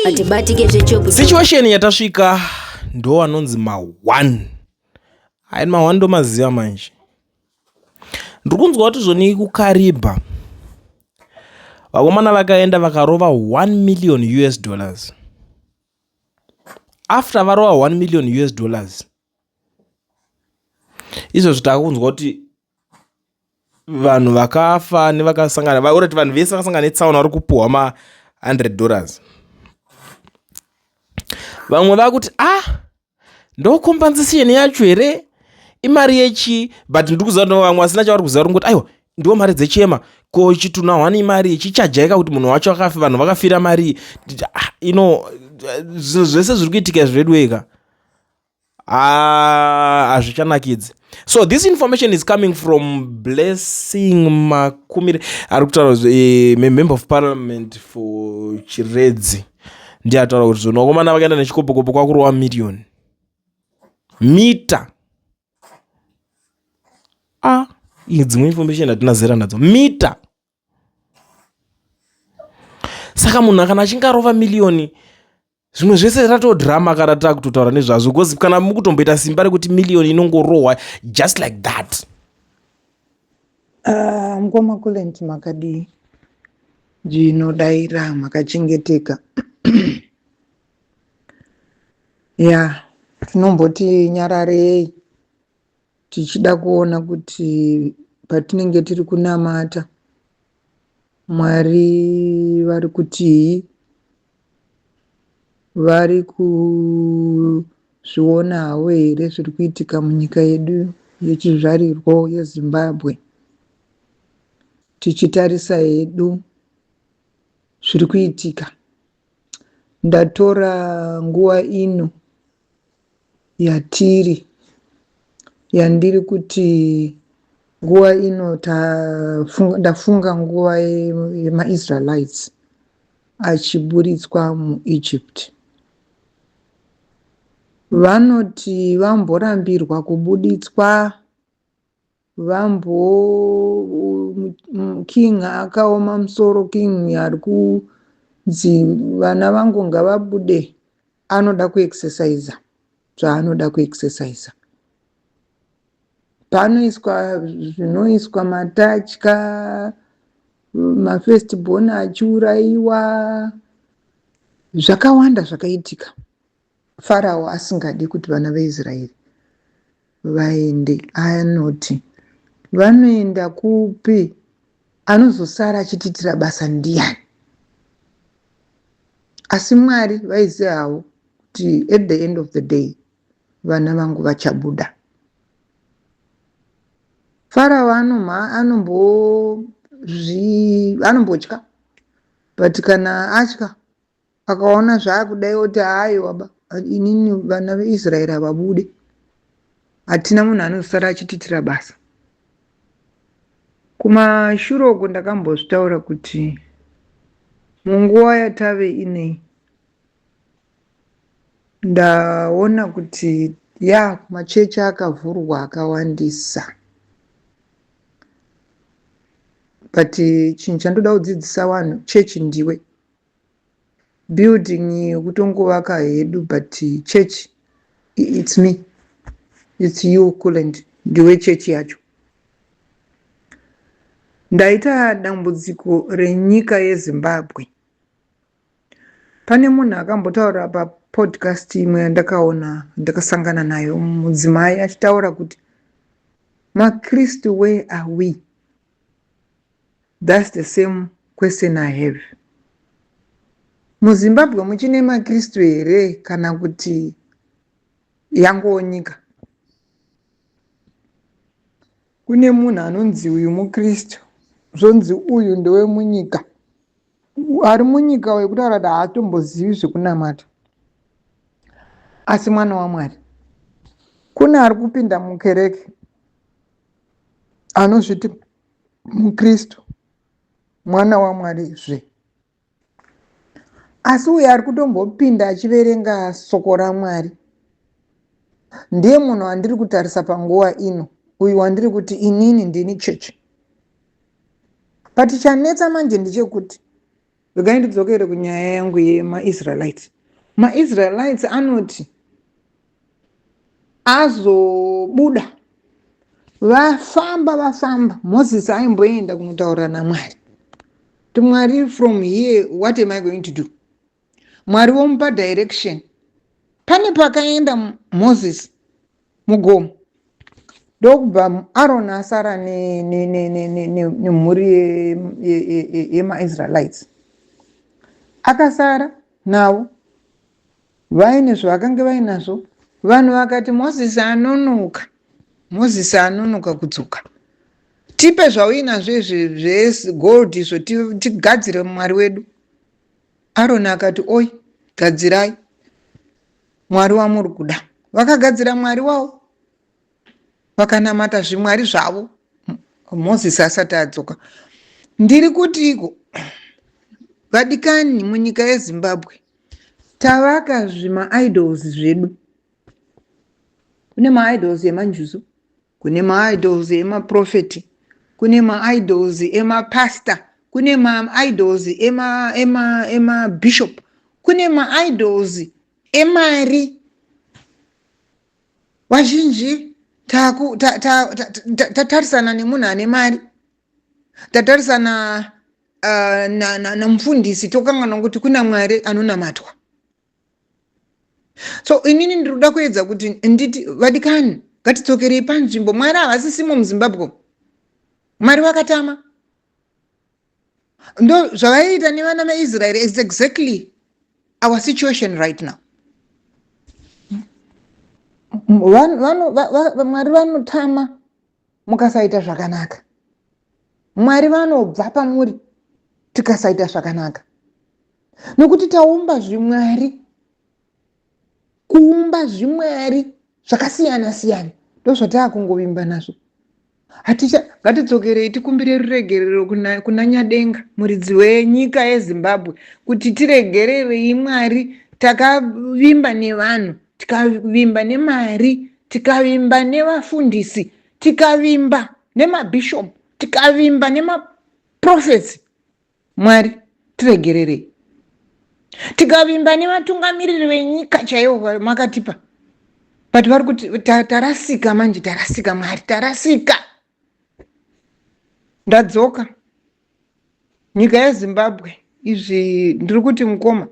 Atibatike zvechopu. Situation yatasvika ndo anonzi ma1. Hayi ma1 ndomaziva manje. Ndiri kunzwa kuti zvoni kuKariba. Vakomana vakaenda vakarova 1 million US dollars. After varova 1 million US dollars. Izvozvo takunzwa kuti vanhu vakafa nevakasangana vaurati vanhu vese vakasangana netsaona vari kupuhwa ma 100 dollars. Vamwe vakuti ah ndo compensation yacho here imari yechii but ndiri kuziva kuti vamwe vasina chavari kuziva vari kungoti aiwa ndiwo mari dzechema ko chitunha hwani imari chichajaika kuti munhu wacho akafa vanhu vakafira mari ah, ino zvinhu zvese zviri kuitika zvedu eka ah, hazvichanakidzi so this information is coming from Blessing Makumire ari kutaura eh, member of parliament for Chiredzi ndiye ataura kuti zvino vakomana vakaenda nechikopokopo kwakurova miriyoni mita a ah, dzimwe information hatina zera nadzo mita saka munhu akana achinge arova miriyoni zvimwe zvese ratoo drama kana takutotaura nezvazvo because kana mukutomboita simba rekuti miriyoni inongorohwa just like that. Ah, mukoma Kulent makadii? Ndinodaira makachengeteka. Ya, tinomboti nyararei tichida kuona kuti patinenge tiri kunamata Mwari vari kutii, vari kuzvionawo here zviri kuitika munyika yedu yechizvarirwo yeZimbabwe. Tichitarisa hedu zviri kuitika. Ndatora nguva ino yatiri yandiri kuti nguva ino tafunga, ndafunga nguva yemaIsraelites achiburitswa muEgypt. Vanoti vamborambirwa kubuditswa vambo king akaoma musoro king ari kunzi vana vangu ngavabude anoda kuexercisa zvaanoda kuexercisa panoiswa zvinoiswa matatya mafirst born achiurayiwa zvakawanda zvakaitika Farao asingadi kuti vana veIsraeri vaende, anoti, Vanoenda kupi? Anozosara achitiitira basa ndiyani? Asi Mwari vaiziva havo kuti at the end of the day vana vangu vachabuda. Farao anombotya but kana atya Akaona zvaakudai oti haiwa ba inini vana veIsraeri havabude. Hatina munhu anosara achitiitira basa. Kumashure uko ndakambozvitaura kuti munguva yatave inei ndaona kuti ya machechi akavhurwa akawandisa but chinhu chandoda kudzidzisa vanhu chechi ndiwe Building yekutongovaka hedu but church it's me it's you Kulent ndiwe church yacho. Ndaita dambudziko renyika yeZimbabwe. Pane munhu akambotaura papodcast imwe yandakaona ndakasangana nayo mudzimai achitaura kuti maKristu where are we? That's the same question I have. MuZimbabwe muchine maKristu here kana kuti yangowo nyika? Kune munhu anonzi uyu muKristu, zvonzi uyu ndewemunyika. Ari munyika uyu kutaura kuti haatombozivi zvekunamata, asi mwana waMwari. Kune ari kupinda mukereke anozviti muKristu, mwana waMwari zve. Asi uyo ari kutombopinda achiverenga soko raMwari ndiye munhu wandiri kutarisa panguva ino, uyu wandiri kuti inini ndini chechi. But chanetsa manje ndechekuti Regai ndidzokere kunyaya yangu yemaIsraelites. MaIsraelites anoti azobuda vafamba vafamba, Moses aimboenda kunotaura naMwari kuti, "Mwari, from here what am I going to do?" Mwari vomupa direction. Pane pakaenda Moses mugomo, ndokubva Aron asara nemhuri yemaIsraelites. Akasara navo vaine zvavakange vainazvo. Vanhu vakati, "Mozisi anonoka, Mozisi anonoka kudzoka. Tipe zvauinazvo izvi zvegold izvo, tigadzire Mwari wedu." Aroni akati, "Oi, gadzirai mwari wamuri kuda." Vakagadzira mwari wavo, vakanamata zvimwari zvavo Mozisi asati adzoka. Ndiri kuti iko, vadikani, munyika yeZimbabwe tavaka zvimaidols zvedu. Kune maidols emanjuzu, kune maidols emaprofeti, kune maidols emapasta, kune maidols emabishop, kune maidols emari. Vazhinji tatarisana nemunhu ane mari, tatarisana namufundisi, tokanganwa kuti kuna Mwari anonamatwa. So inini ndiri kuda kuedza kuti nditi, vadikani, ngatidzokerei panzvimbo. Mwari havasisimo muZimbabwe, Mwari vakatama. Ndo zvavaiita nevana vaIsraeri is exactly our situation right now. Mwari vanotama mukasaita zvakanaka. Mwari vanobva pamuri tikasaita zvakanaka, nokuti taumba zvimwari, kuumba zvimwari zvakasiyana siyana. Ndo zvataakungovimba nazvo. Haticha. Ngatidzokerei tikumbire ruregerero kuna Nyadenga, muridzi wenyika yeZimbabwe, kuti tiregererei, Mwari. Takavimba nevanhu, tikavimba nemari, tikavimba nevafundisi, tikavimba nemabhishop, tikavimba nemaprofets. Mwari, tiregererei. Tikavimba nevatungamiriri venyika chaivo makatipa, but vari kuti tarasika manje, tarasika, Mwari, tarasika. Ndadzoka nyika yeZimbabwe. Izvi ndiri kuti, mukoma,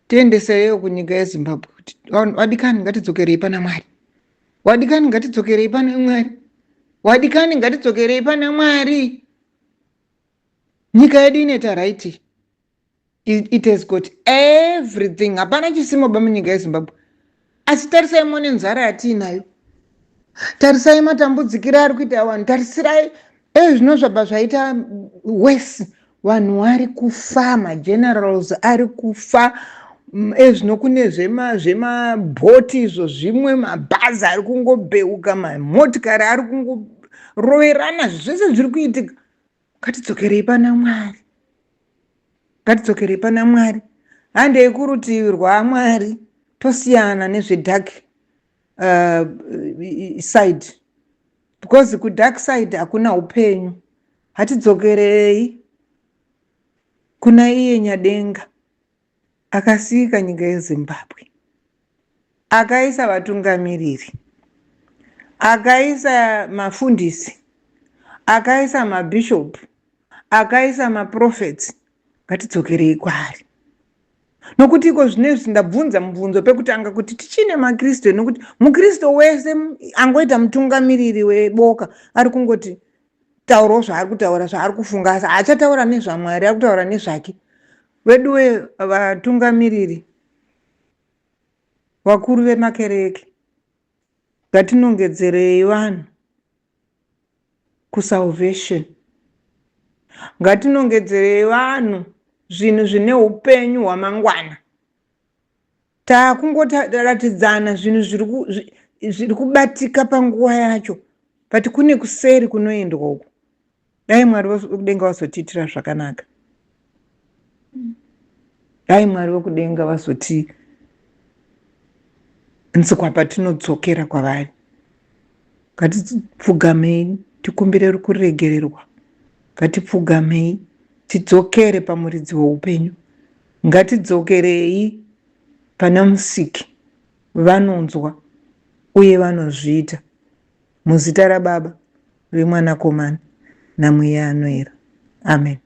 tiendesereyo kunyika yeZimbabwe kuti vadikani, ngatidzokerei pana Mwari. Wadikani, ngatidzokerei pana Mwari. Wadikani, ngatidzokerei pana Mwari. Nyika yedu inoita right. It has got everything. Hapana chisimoba munyika yeZimbabwe, asi tarisai mone nzara yatiinayo, tarisai matambudzikiro ari kuita vanhu, tarisirai ezvino zvabva zvaita wese. Vanhu vari kufa, magenerals ari kufa. Ezvino kune zvemabhoti izvo, zvimwe mabhazi ari kungobheuka, mamotikari ari kungoroverana, zvese zviri kuitika. Ngatidzokerei pana Mwari, ngatidzokerei pana Mwari. Handei kurutivi rwaMwari, tosiyana nezvedark side, because kudark side hakuna upenyu. Hatidzokerei kuna iye Nyadenga akasika nyika yeZimbabwe, akaisa vatungamiriri, akaisa mafundisi, akaisa mabhishopu, akaisa maprofets. Ngatidzokerei kwaari, nokuti iko zvinezvi ndabvunza mubvunzo pekutanga kuti tichine makristu, nokuti mukristu wese angoita mutungamiriri weboka ari kungoti taurawo zvaari kutaura, zvaari kufunga, asi haachataura nezvaMwari, ari kutaura nezvake. Veduwe, vatungamiriri vakuru vemakereke, ngatinongedzerei vanhu kusalvation, ngatinongedzerei vanhu zvinhu zvine upenyu hwamangwana. Taakungoratidzana zvinhu zviri kubatika panguva yacho, but kune kuseri kunoendwa uku. Dai Mwari wekudenga vazotiitira zvakanaka. Dai Mwari wekudenga vazoti nzwa patinodzokera kwavari. Ngatipfugamei tikumbire kuregererwa. Ngatipfugamei tidzokere pamuridzi weupenyu. Ngatidzokerei pana Musiki vanonzwa uye vanozviita. Muzita raBaba, reMwanakomana naMweya Anoera. Amen.